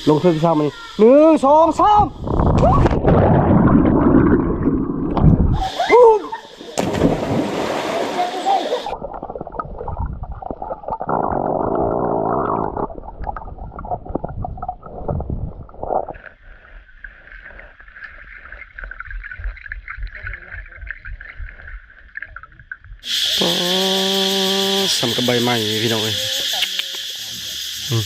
ລົງເທື່ອທີສາມ ອັນນີ້ ໜຶ່ງ ສອງ ສາມ. ອໍ ສ່ຳກັບໃບໄມ້ພີ່ນ້ອງເອີຍ. ອືມ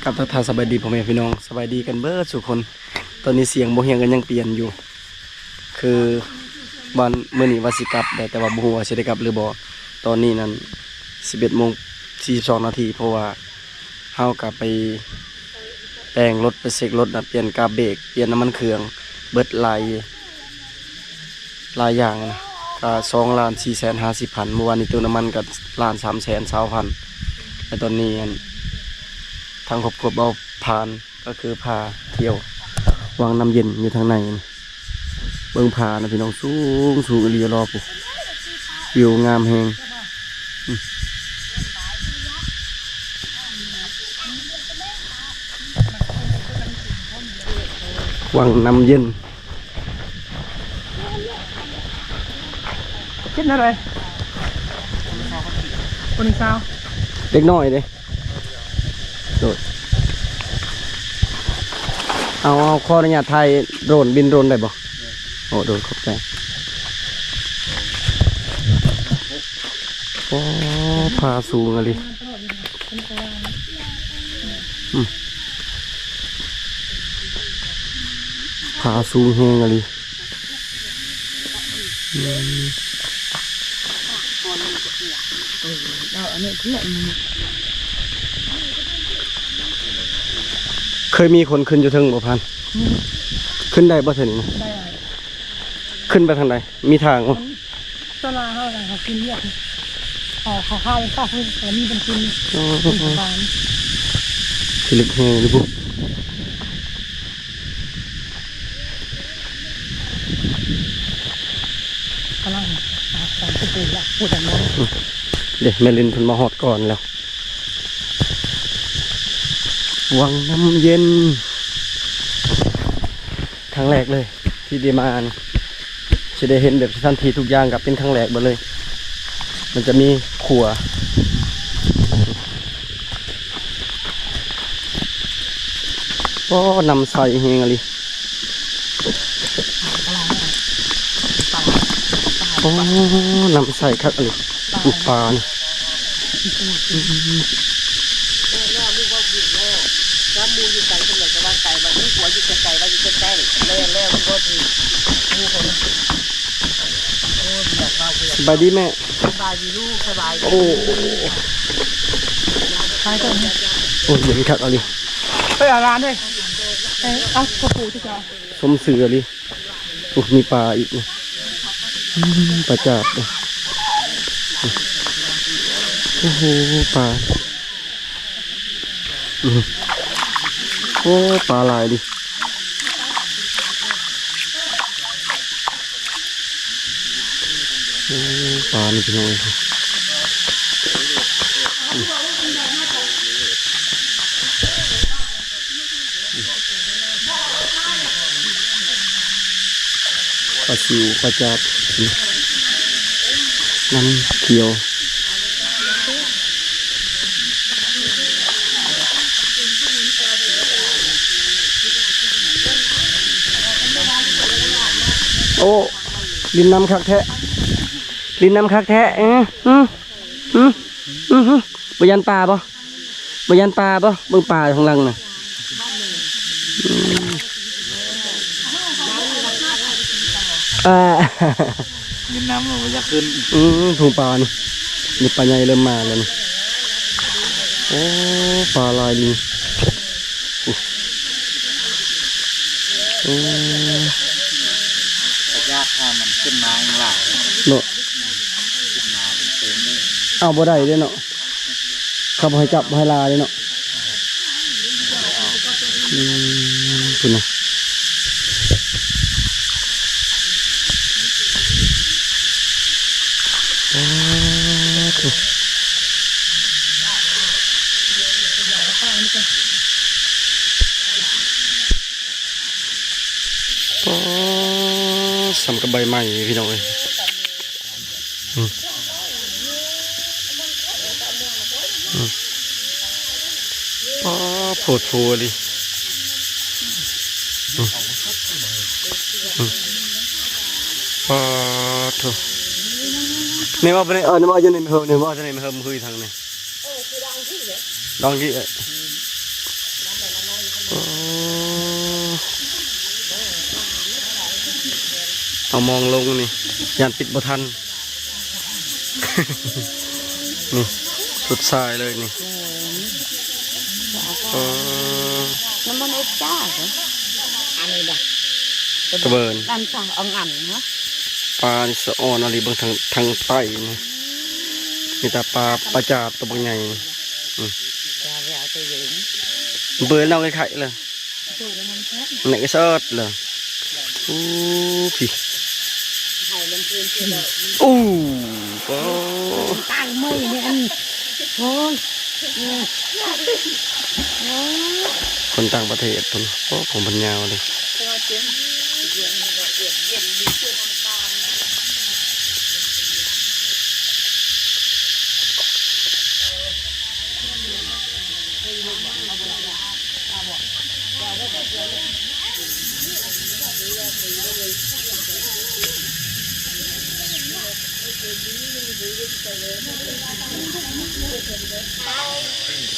ກັບທັກທາຍສະບາຍດີພໍ່ແມ່ພີ່ນ້ອງ ສະບາຍດີກັນເບິດສູ່ຄົນ. ຕອນນີ້ສຽງບໍ່ຮຽງກັນຍັງປ່ຽນຢູ່ ຄືວັນ ມື້ນີ້ວ່າຊິກັບແດ່ ແຕ່ວ່າບໍ່ຮູ້ວ່າຊິໄດ້ກັບຫຼືບໍ່. ຕອນນີ້ນັ້ນ ສິບເອັດໂມງສີ່ສິບສອງນາທີ ເພາະວ່າເຮົາກະໄປແປງລົດ ໄປເຊັກລົດນະ ປ່ຽນກາບເບກ ປ່ຽນນ້ຳມັນເຄື່ອງ ເບິດຫຼາຍ ຫຼາຍຢ່າງນະ ກະສອງລ້ານສີ່ແສນຫ້າສິບພັນ. ມື້ວານນີ້ເຕີມນ້ຳມັນກະລ້ານສາມແສນຊາວພັນ ແລະ ຕອນນີ້ ອັນ ທາງຄອບຄົວເບົາພານ ກະຄືພາທ່ຽວວັງນ້ຳເຢັນຢູ່ທາງໃນ. ເບິ່ງຜານະພີ່ນ້ອງ ສູງ ສູງອີ່ຫຼີ ລໍພຸ້ນ ວິວງາມແຮງ. ອືມ ວັງນ້ຳເຢັນ ເປັນແນວໃດ? ຄົນຊາວ ເດັກນ້ອຍເດ້. ໂດຍ ເອົາ ເອົາ ຂໍອະນຸຍາດຖ່າຍໂດຣນ ບິນໂດຣນໄດ້ບໍ່? ໂອ້ ໂດຍ ຂອບໃຈ. ໂອ້ ຜາສູງອີ່ຫຼີ. ອືມ ຜາສູງແຮງອີ່ຫຼີ. ອືມ ເຄີຍມີຄົນຂຶ້ນຢູ່ເທິງບໍ່ ພານ? ອືມ ຂຶ້ນໄດ້ບໍ່ເທື່ອນີ້ນະ? ໄດ້. ຂຶ້ນໄປທາງໃດ? ມີທາງບໍ່? ຕະຫຼາດເຮົານະ ເຂົາກິນວຽກ ເຂົາ ເຂົາຂາຍເຂົາ ເຂົາມີເພິ່ນກິນ. ໂອ້ ສະບາຍ ຄືລຶກແຮງເດ້ພຸ້ນ. ກຳລັງຫາຂອງເພິ່ນຢູ່ລະ ຜູ້ໃດມາ. ເດ້ ແມ່ລິນເພິ່ນມາຮອດກ່ອນແລ້ວ. ວັງນ້ຳເຢັນ ຄັ້ງແລກເລີຍທີ່ໄດ້ມານີ້ ຊິໄດ້ເຫັນແບບສະຖານທີ່ທຸກຢ່າງກໍເປັນຄັ້ງແລກເບິດເລີຍ. ມັນຈະມີຂົວ ອໍ ນ້ຳໃສແຮງອີ່ຫຼີ. ອໍ ນ້ຳໃສຄັກອີ່ຫຼີ. ປູປານີ້ ອືມ ແລ້ວລູກເວົ້າຖືກແລ້ວ ຈຳໝູ່ຢູ່ໄກເພິ່ນກໍວ່າໄກ ບັດນີ້ຜົວຢູ່ໃກ້ໆ ວ່າຢູ່ໃກ້ໆ ແລ້ວ ແລ້ວລູກເວົ້າຖືກ ໝູ່ເພິ່ນ. ໂອ້ຍ ຢາກເວົ້າ ຢາກ ສະບາຍດີແມ່ ສະບາຍດີລູກ ສະບາຍດີ. ໂອ້ ໄປກ່ອນ ໂອ້ຍ ເຢັນຄັກອີ່ຫຼີ. ໄປເອົາຫຼານເດ້ ໄປເອົາກະປູທີ່ຈະ ສົມຊື່ອີ່ຫຼີ. ໂອ້ ມີປາອີກນີ້ ອືມ ປາຈາບ. ໂອ້ໂຫ ປາ ອືມ ໂອ້ ປາຫຼາຍດີ. ໂອ້ ປານີ້ພີ່ນ້ອງເອີຍ ປາຊິວ ປາຈາບ ນ້ຳຂຽວ. ໂອ້ ຫຼິ້ນນ້ຳຄັກແທ້ ຫຼິ້ນນ້ຳຄັກແທ້. ອື ອື ອື ອື ບໍ່ຢ້ານປາບໍ່? ບໍ່ຢ້ານປາບໍ່? ເບິ່ງປາຂ້າງຫຼັງນະ. ອືມ ອ່າ ຫຼິ້ນນ້ຳແລ້ວບໍ່ຢາກຂຶ້ນ. ອືມ ທຸງປານີ້ ນີ້ປາໃຫຍ່ເລີ່ມມາແລ້ວນີ້. ໂອ້ ປາຫຼາຍນີ້. ໂອ້ ໂອ້ ປາຈາບ ຖ້າມັນຂຶ້ນມາແຮງຫຼາຍເນາະ. ອືມ ຂຶ້ນມາມັນເຕັມເລີຍ ເອົາບໍ່ໄດ້ເດ້ເນາະ. ເຂົາບໍ່ໃຫ້ຈັບ ບໍ່ໃຫ້ລາເດ້ເນາະ. ອືມ ພຸ້ນນະ ອໍ ສ່ຳກັບໃບໄມ້ພີ່ນ້ອງເອີຍ. ອືມ ອືມ ອໍ ໂພດໂພອີ່ຫຼີ. ອືມ ອືມ ປາໂທ ແມ່ວ່າບໍ່ໄດ້ ເອີ ແມ່ວ່າຢູ່ໃນເຮີ ແມ່ວ່າຈະໃນເຮີ ຄືທາງນີ້ ດອງກີ້ ເອີ ເອົາມອງລົງນີ້ ຢ້ານປິດບໍ່ທັນ. ນີ້ ສຸດຊາຍເລີຍນີ້. ເອີ ນ້ຳມັນອົບຈ້າ ອັນນີ້ນະ ກະເບີນ ອັນຊະ ອັນອັນນະ ປານີ້ສະອອນອີ່ຫຼີ. ເບິ່ງທາງ ທາງໃຕ້ນີ້ ມີແຕ່ປາ ປາຈາບໂຕບັກໃຫຍ່. ອືມ ເບີນເອົາໄຂ່ໆ ເລີຍ. ແນກະເສີດເລີຍ. ໂອ້ ພີ້ ໂອ້ ໂອ້ ຕາຍເມື່ອຍນີ້ ອັນ ໂອ້ຍ ຄົນຕ່າງປະເທດພຸ້ນ. ໂອ້ ຜົມເພິ່ນຍາວເດ້.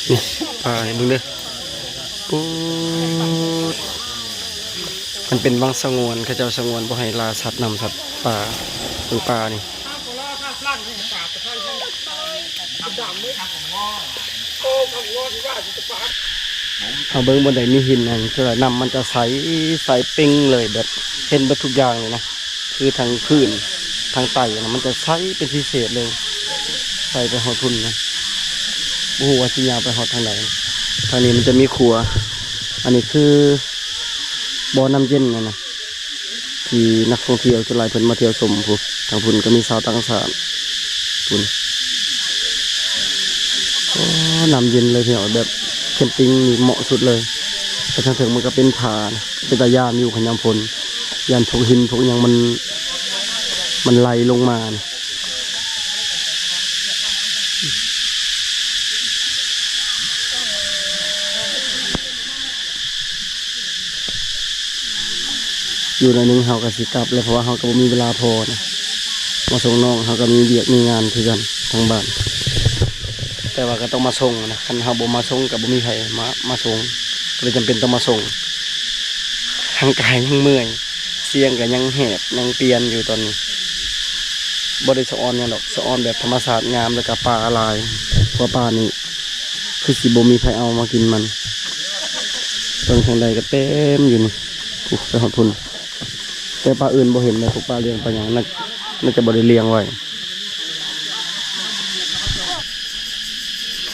ນີ້ ປາໃຫ້ເບິ່ງເດີ ປູດ. ມັນເປັນວັງສະຫງວນ ເຂົາເຈົ້າສະຫງວນບໍ່ໃຫ້ລ່າສັດນ້ຳສັດປ່າ. ເບິ່ງປານີ້ ເຮົາເບິ່ງບ່ອນໃດມີຫີນຫັ້ນ ສ່ວນຫຼາຍນ້ຳມັນຈະໃສ ໃສເປັ່ງເລີຍ ແບບເຫັນເບິດທຸກຢ່າງເລີຍນະ. ຄືທາງພື້ນທາງໃຕ້ນະ ມັນຈະໃສເປັນພິເສດເລີຍ ໃສໄປຮອດພຸ້ນນະ. ບໍ່ຮູ້ວ່າຊິຍາວໄປຮອດທາງໃດ. ທາງນີ້ມັນຈະມີຂົວ ອັນນີ້ຄືບໍ່ນ້ຳເຢັນຫັ້ນນະ ທີ່ນັກທ່ອງທ່ຽວສ່ວນຫຼາຍເພິ່ນມາທ່ຽວຊົມພຸ້ນ. ທາງພຸ້ນກໍມີຊາວຕ່າງຊາດພຸ້ນ. ໂອ້ ນ້ຳເຢັນເລີຍພີ່ນ້ອງ ແບບແຄມປິງນີ້ເໝາະສຸດເລີຍ. ແຕ່ທາງເທິງມັນກໍເປັນຜານະ ເປັນຕາຢ້ານຢູ່ຄັນຍາມຝົນ ຢ້ານພວກຫີນພວກຫຍັງມັນ ມັນໄຫຼລົງມານະ. ຢູ່ໜ້ອຍໜຶ່ງເຮົາກໍຊິກັບແລ້ວ ເພາະວ່າເຮົາກໍບໍ່ມີເວລາພໍນະ ມາສົ່ງນ້ອງ. ເຮົາກໍມີວຽກມີງານຄືກັນທາງບ້ານ ແຕ່ວ່າກໍຕ້ອງມາສົ່ງນະ. ຄັນເຮົາບໍ່ມາສົ່ງກໍບໍ່ມີໃຜມາ ມາສົ່ງ ກໍເລີຍຈຳເປັນຕ້ອງມາສົ່ງ. ຮ່າງກາຍຍັງເມື່ອຍ ສຽງກໍຍັງແຫບ ຍັງປ່ຽນຢູ່ຕອນນີ້. ບໍ່ໄດ້ສະອອນຫຍັງດອກ ສະອອນແບບທຳມະຊາດງາມ ແລ້ວກໍປາຫຼາຍ. ເພາະວ່າປານີ້ ຄືຊິບໍ່ມີໃຜເອົາມາກິນມັນ. ເບິ່ງທາງໃດກໍເຕັມຢູ່ນີ້ ໂອ້ ໄປຮອດພຸ້ນ. ແຕ່ປາອື່ນບໍ່ເຫັນເດ້ ພວກປາລ້ຽງປາຫຍັງ ໜ້າ ໜ້າຈະບໍ່ໄດ້ລ້ຽງໄວ້.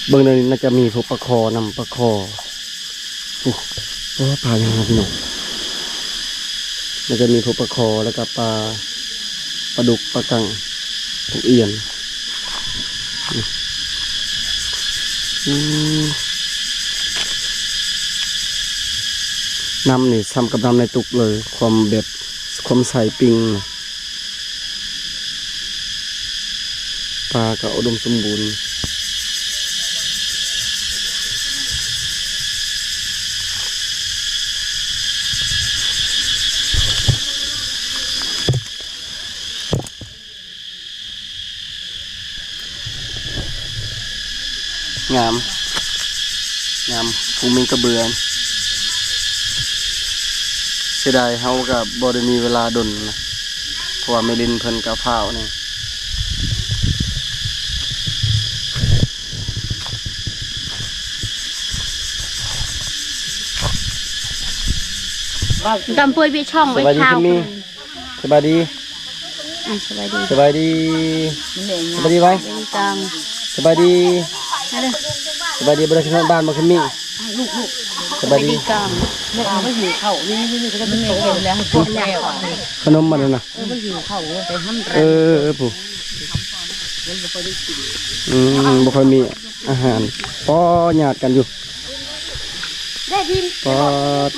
ເບິ່ງແນວນີ້ໜ້າຈະມີພວກປາຄໍ່ນຳ ປາຄໍ່. ໂອ້ ປາຫຍັງນະພີ່ນ້ອງ. ມັນຈະມີພວກປາຄໍ່ ແລ້ວກໍປາ ປາດຸກ ປາກັງ ພວກອ່ຽນ. ອືມ ນ້ຳນີ້ສ່ຳກັບນ້ຳໃນຕຸກເລີຍ ຄວາມແບບ ຄວາມໃສປິງ. ປາກໍອຸດົມສົມບູນ. ງາມ ງາມ ພູມິງກະເບືອ. ເສຍດາຍເຮົາກໍບໍ່ໄດ້ມີເວລາດົນນະ ເພາະວ່າແມ່ລິນເພິ່ນກໍຟ້າວແດ່. ກຳປວຍເວຊ່ອງໄວ້ ສະບາຍດີ ເຈົ້າ ຄຸນມີ ສະບາຍດີ ອ່ະ ສະບາຍດີ ສະບາຍດີ ສະບາຍດີໄວ ສະບາຍດີ ມາເດີ ສະບາຍດີ ມາເດີ ສະບາຍດີ ບໍ່ໄດ້ຂຶ້ນຮອດບ້ານບໍ່ ຄືມີ ລູກໆ ສະບາຍດີ ສະບາຍດີ ແມ່ມາຫິວເຂົ້າ ນີ້ໆໆ ມັນເປັນແລ້ວ ເປັນແລ້ວ ຂະໜົມມັນນະ ເອີ ມັນຫິວເຂົ້າ ເອີ ໄປຫັ້ນ ເອີ ເອີ ເອີ ຜູ້ ອືມ ບໍ່ຄ່ອຍມີອາຫານ ພໍຍາດກັນຢູ່ ເດ້ ພິມ ພໍ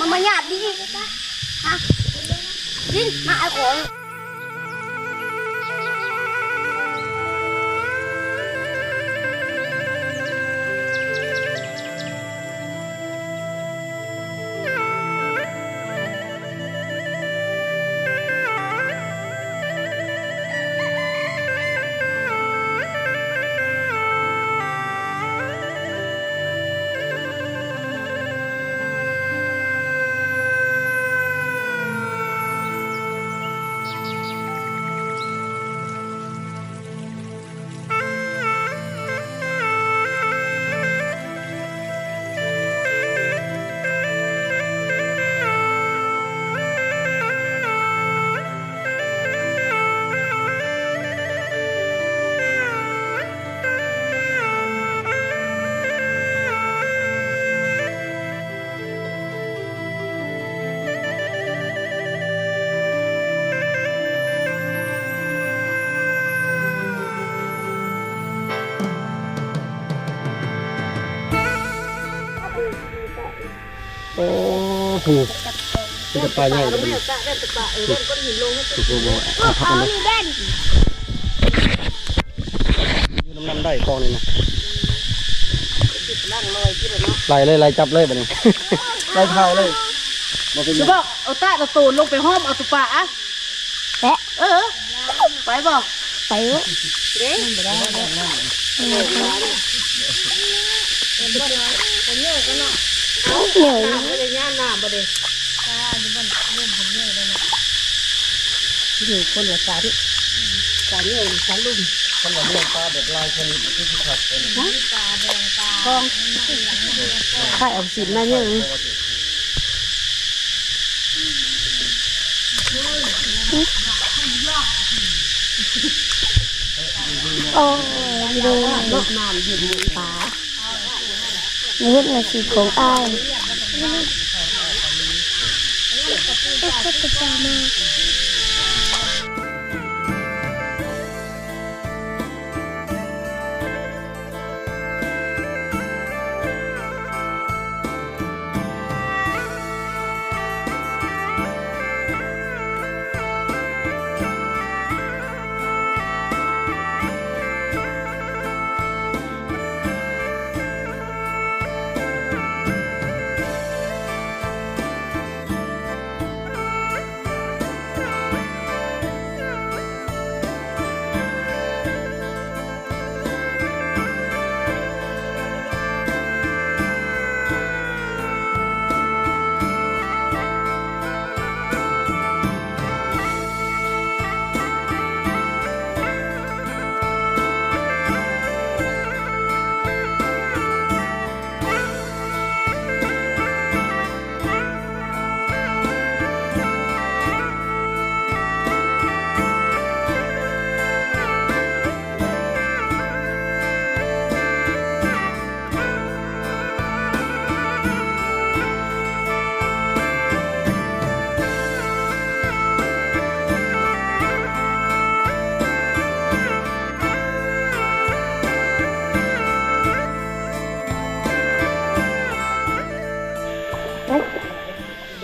ມາ ມາຍາດດີ ຮະ ພິມ ມາເອົາຂອງ. ໂອ້ໂຫ ມີແຕ່ປາໃຫຍ່ເລີຍ ເອີ ເອົາຜັກມັນເນາະ ຢູ່ນຳ ນຳໄດ້ກອງນີ້ນະ ໄລ່ເລີຍ ໄລ່ຈັບເລີຍບາດນີ້ ໄລ່ຖ່າຍເລີຍ ບໍ່ເປັນຫຍັງ ເອົາຕາຕະໂຕນລົງໄປຫ້ອມເອົາຕົວປາ ແປະ ເອີ ໄປບໍ່? ໄປເອີ ເດ້ ມັນບໍ່ໄດ້ ເຫັນບໍ່? ເປັນເຫຍື່ອກັນເນາະ ເຫຍື່ອ ບໍ່ໄດ້ຍ່ານນ້ຳບໍ່ເດ້ ປາຢູ່ບ່ອນລຸ່ມເພິ່ນເຫຍື່ອໄດ້ເນາະ ຢູ່ຄົນລະສັນ ສັນເຫຍື່ອສັນລຸ່ມ ຄັນວ່າລ້ຽງປາແບບຫຼາຍຊະນິດ ຄືຊິຄັກ ປາແດງ ປາທອງ ໃສ່ເອົາສິນມາເຫຍື່ອ. ໂອ້ຍ ເນາະ ນ້ຳເຢັນ ປາ ເຮັດໜ້າທີ່ຂອງອ້າຍ.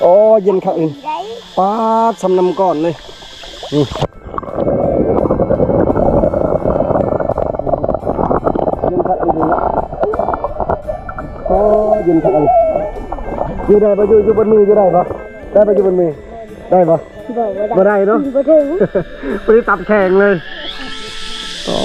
ໂອ້ ເຢັນຄັກອີ່ຫຼີ ປາດ ສ່ຳນ້ຳກ້ອນເລີຍ ນີ້ ເຢັນຄັກອີ່ຫຼີ ໂອ້ ເຢັນຄັກອີ່ຫຼີ ຢູ່ໄດ້ບໍ່? ຢູ່ ຢູ່ບົນມື ຢູ່ໄດ້ບໍ່? ໄດ້ບໍ່? ຢູ່ບົນມື ໄດ້ບໍ່? ບໍ່ ບໍ່ໄດ້ ບໍ່ໄດ້ເນາະ ບໍ່ເຖິງ ບໍ່ໄດ້ຕັບແຂງເລີຍ ອໍ.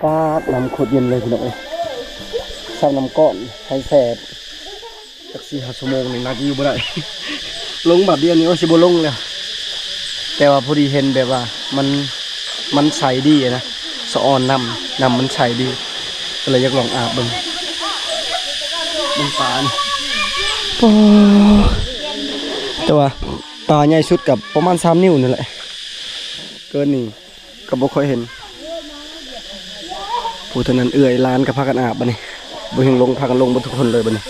ປາດ ນ້ຳໂຄດເຢັນເລີຍພີ່ນ້ອງເອີຍ ສ່ຳນ້ຳກ້ອນ ໃຫ້ແຊ່ ຈັກສີ່ຫ້າຊົ່ວໂມງນີ້ໜ້າຈະຢູ່ບໍ່ໄດ້ ລົງບາດດຽວນີ້ວ່າຊິບໍ່ລົງແລ້ວ ແຕ່ວ່າພໍດີເຫັນແບບວ່າມັນ ມັນໃສດີນະ ສະອອນນ້ຳ ນ້ຳມັນໃສດີ ກໍເລີຍຢາກລອງອາບເບິ່ງ ເບິ່ງປານີ້ ໂອ້ ແຕ່ວ່າປາໃຫຍ່ສຸດກໍປະມານສາມນິ້ວນີ້ແຫຼະ ເກີນນີ້ ກໍບໍ່ຄ່ອຍເຫັນ ຜູ້ເທົ່ານັ້ນເອື້ອຍຫຼານກໍພາກັນອາບບັດນີ້ ບໍ່ເຫັນລົງ ພາກັນລົງເບິດທຸກຄົນເລີຍບັດນີ້.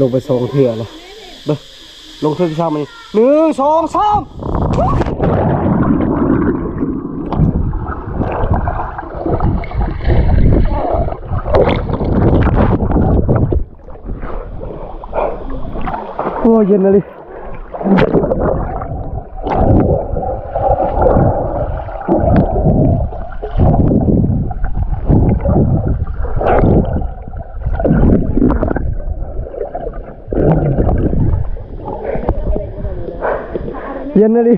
ລົງໄປສອງເທື່ອແລ້ວເດີ້. ລົງເທື່ອທີສາມ ອັນນີ້ ໜຶ່ງ ສອງ ສາມ. ໂອ້ຍ ເຢັນອີ່ຫຼີ. ເຢັນອີ່ຫຼີ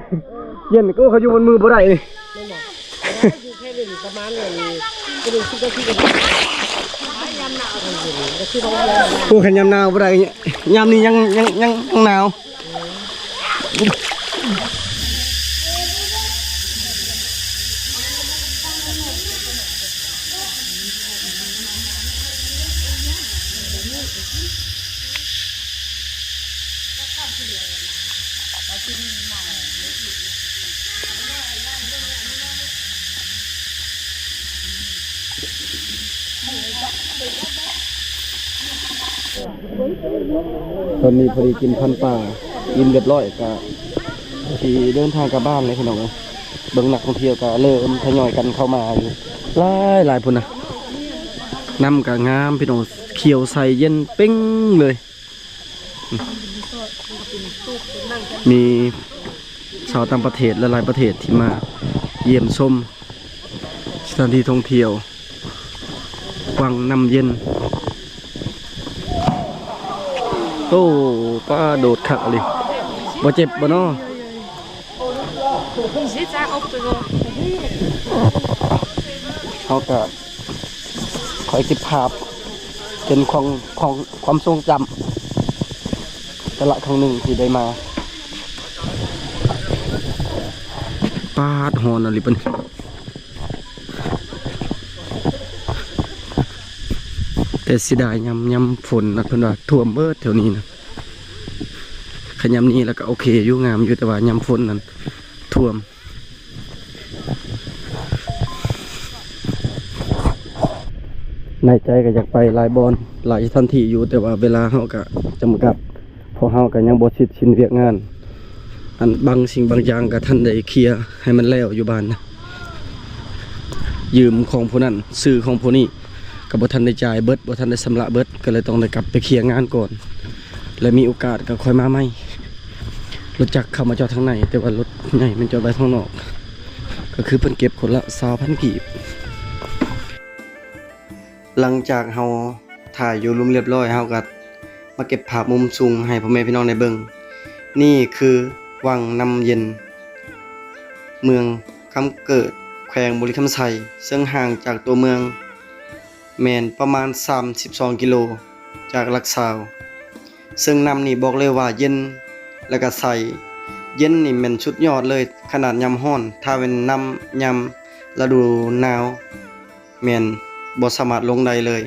ເຢັນ. ໂອ້ ເຂົາຢູ່ບົນມືບໍ່ໄດ້ນີ້. ໂອ້ ຄັນຍາມໜາວບໍ່ໄດ້ ຍາມນີ້ຍັງ ຍັງ ຍັງ ຍັງໜາວ. ຕອນນີ້ພໍດີກິນພັນປາ ອີ່ມຮຽບຮ້ອຍ ກະຊິເດີນທາງກັບບ້ານເລີຍພີ່ນ້ອງເອີຍ. ເບິ່ງນັກທ່ອງທ່ຽວກະເລີ່ມທະຍອຍກັນເຂົ້າມາຢູ່ ຫຼາຍໆ ພຸ້ນນະ. ນ້ຳກະງາມພີ່ນ້ອງ ຂຽວໃສເຢັນເປັງເລີຍ. ມີຊາວຕ່າງປະເທດຫຼາຍໆປະເທດທີ່ມາຢ້ຽມຊົມສະຖານທີ່ທ່ອງທ່ຽວວັງນ້ຳເຢັນ. ໂອ້ ປາໂດດຄັກອີ່ຫຼີ. ບໍ່ເຈັບບໍ່ນໍ? ເຮົາກະ ຄອຍເກັບພາບເປັນຂອງ ຂອງຄວາມຊົງຈຳແຕ່ລະຄັ້ງໜຶ່ງທີ່ໄດ້ມາ. ປາດ ຮ້ອນອີ່ຫຼີປານນີ້. ແຕ່ເສຍດາຍຍາມ ຍາມຝົນນະ ເພິ່ນວ່າຖ້ວມເບິດແຖວນີ້ນະ. ຄັນຍາມນີ້ລະກະໂອເຄຢູ່ ງາມຢູ່ ແຕ່ວ່າຍາມຝົນນັ້ນຖ້ວມ. ໃນໃຈກໍຢາກໄປຫຼາຍບ່ອນ ຫຼາຍສະຖານທີ່ຢູ່ ແຕ່ວ່າເວລາເຮົາກໍຈຳກັດ ເພາະເຮົາກໍຍັງບໍ່ເສັດສິ້ນວຽກງານ ອັນບາງສິ່ງບາງຢ່າງກໍທັນໄດ້ເຄຍໃຫ້ມັນແລ້ວຢູ່ບ້ານນະ. ຢືມຂອງຜູ້ນັ້ນ ຊື້ຂອງຜູ້ນີ້ ກໍບໍ່ທັນໄດ້ຈ່າຍເບິດ ບໍ່ທັນໄດ້ຊຳລະເບິດ ກໍເລີຍຕ້ອງໄດ້ກັບໄປເຄຍງານກ່ອນ. ແລະ ມີໂອກາດກໍຄ່ອຍມາໃໝ່. ລົດຈັກເຂົ້າມາຈອດທາງໃນ ແຕ່ວ່າລົດໃຫຍ່ມັນຈອດໄວ້ທາງນອກ ກໍຄືເພິ່ນເກັບຄົນລະຊາວພັນກີບ. ຫຼັງຈາກເຮົາຖ່າຍຢູ່ລຸ່ມລຽບຮ້ອຍ ເຮົາກໍມາເກັບພາບມຸມສູງໃຫ້ພໍ່ແມ່ພີ່ນ້ອງໄດ້ເບິ່ງ. ນີ້ຄືວັງນ້ຳເຢັນ ເມືອງຄຳເກີດ ແຂວງບໍລິຄຳໄຊ ເຊິ່ງຫ່າງຈາກຕົວເມືອງ ແມ່ນປະມານສາມສິບສອງກິໂລຈາກຫຼັກຊາວ ເຊິ່ງນ້ຳນີ້ບອກເລີຍວ່າເຢັນ ແລະກະໃສ ເຢັນນີ້ແມ່ນສຸດຍອດເລີຍ. ຂະໜາດຍາມຮ້ອນ ຖ້າແມ່ນນ້ຳຍາມລະດູໜາວ ແມ່ນບໍ່ສາມາດລົງໄດ້ເລີຍ.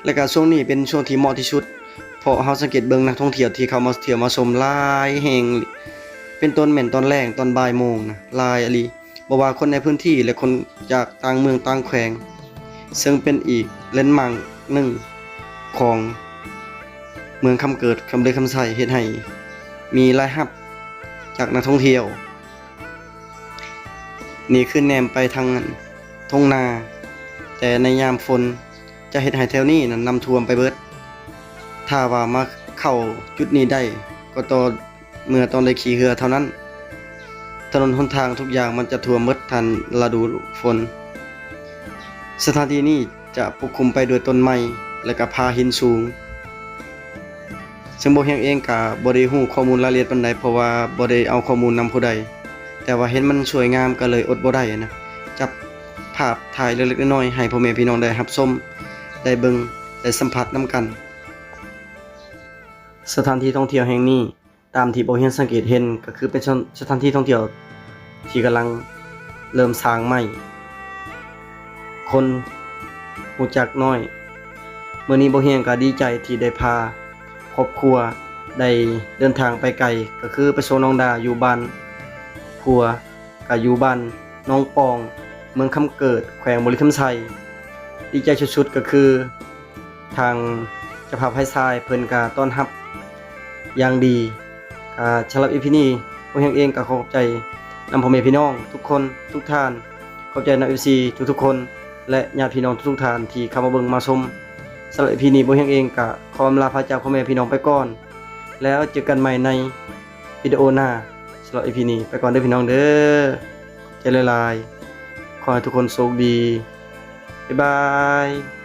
ແລະກະຊ່ວງນີ້ເປັນຊ່ວງທີ່ເໝາະທີ່ສຸດ ເພາະເຮົາສັງເກດເບິ່ງນັກທ່ອງທ່ຽວທີ່ເຂົ້າມາທ່ຽວມາຊົມຫຼາຍແຮງ ເປັນຕົ້ນແມ່ນຕອນແລງ ຕອນບ່າຍໂມງນະ ຫຼາຍອີ່ຫຼີ. ບໍ່ວ່າຄົນໃນພື້ນທີ່ ແລະ ຄົນຈາກຕ່າງເມືອງຕ່າງແຂວງ ເຊິ່ງເປັນອີກແລນມາກໜຶ່ງຂອງເມືອງຄຳເກີດ ຄຳເລີຍຄຳໄຊ ເຮັດໃຫ້ມີລາຍຮັບຈາກນັກທ່ອງທ່ຽວ. ນີ້ຄືແນມໄປທາງທົ່ງນາ ແຕ່ໃນຍາມຝົນຈະເຮັດໃຫ້ແຖວນີ້ນັ້ນນ້ຳຖ້ວມໄປເບິດ. ຖ້າວ່າມາເຂົ້າຈຸດນີ້ໄດ້ ກໍຕໍ່ ເມື່ອຕ້ອງໄດ້ຂີ່ເຮືອເທົ່ານັ້ນ. ຖະໜົນຫົນທາງທຸກຢ່າງມັນຈະຖ້ວມໝົດທັນລະດູຝົນ. ສະຖານທີ່ນີ້ຈະປົກຄຸມໄປດ້ວຍຕົ້ນໄມ້ ແລະກະຜາຫີນສູງ. ເຊິ່ງບໍ່ຮຽງເອງກະບໍ່ໄດ້ຮູ້ຂໍ້ມູນລາຍລະອຽດປານໃດ ເພາະວ່າບໍ່ໄດ້ເອົາຂໍ້ມູນນຳຜູ້ໃດ, ແຕ່ວ່າເຫັນມັນສວຍງາມກະເລີຍອົດບໍ່ໄດ້ນະ ຈັບພາບຖ່າຍເລັກໆນ້ອຍໆໃຫ້ພໍ່ແມ່ພີ່ນ້ອງໄດ້ຮັບຊົມ, ໄດ້ເບິ່ງ, ໄດ້ສຳຜັດນຳກັນ. ສະຖານທີ່ທ່ອງທ່ຽວແຫ່ງນີ້ ຕາມທີ່ບໍ່ຮຽງສັງເກດເຫັນ ກະຄືເປັນສະ ສະຖານທີ່ທ່ອງທ່ຽວທີ່ກຳລັງເລີ່ມສ້າງໃໝ່, ຄົນຮູ້ຈັກໜ້ອຍ. ມື້ນີ້ບໍ່ຮຽງກະດີໃຈທີ່ໄດ້ພາຄອບຄົວໄດ້ເດີນທາງໄປໄກ, ກະຄືໄປສົ່ງນ້ອງດາຢູ່ບ້ານຜົວ ກະຢູ່ບ້ານໜອງປ່ອງ ເມືອງຄຳເກີດ ແຂວງບໍລິຄຳໄຊ. ດີໃຈສຸດໆກະຄື ທາງເຈົ້າພາບຝ່າຍຊາຍເພິ່ນກະຕ້ອນຮັບຢ່າງດີ. ກະສຳລັບອີພີນີ້ ພວກເຮົາເອງກະຂໍຂອບໃຈນຳພໍ່ແມ່ພີ່ນ້ອງທຸກຄົນທຸກທ່ານ, ຂອບໃຈນຳເອັຟຊີທຸກໆຄົນ ແລະ ຍາດພີ່ນ້ອງທຸກໆທ່ານທີ່ເຂົ້າມາເບິ່ງມາຊົມ. ສຳລັບອີພີນີ້ ພວກເຮົາເອງກະຂໍອຳລາພາຈາກພໍ່ແມ່ພີ່ນ້ອງໄປກ່ອນ, ແລ້ວເຈີກັນໃໝ່ໃນວິດີໂອໜ້າ. ສຳລັບອີພີນີ້ໄປກ່ອນເດີພີ່ນ້ອງເດີ, ຂອບໃຈຫຼາຍໆ, ຂໍໃຫ້ທຸກຄົນໂຊກດີ, ບາຍບາຍ.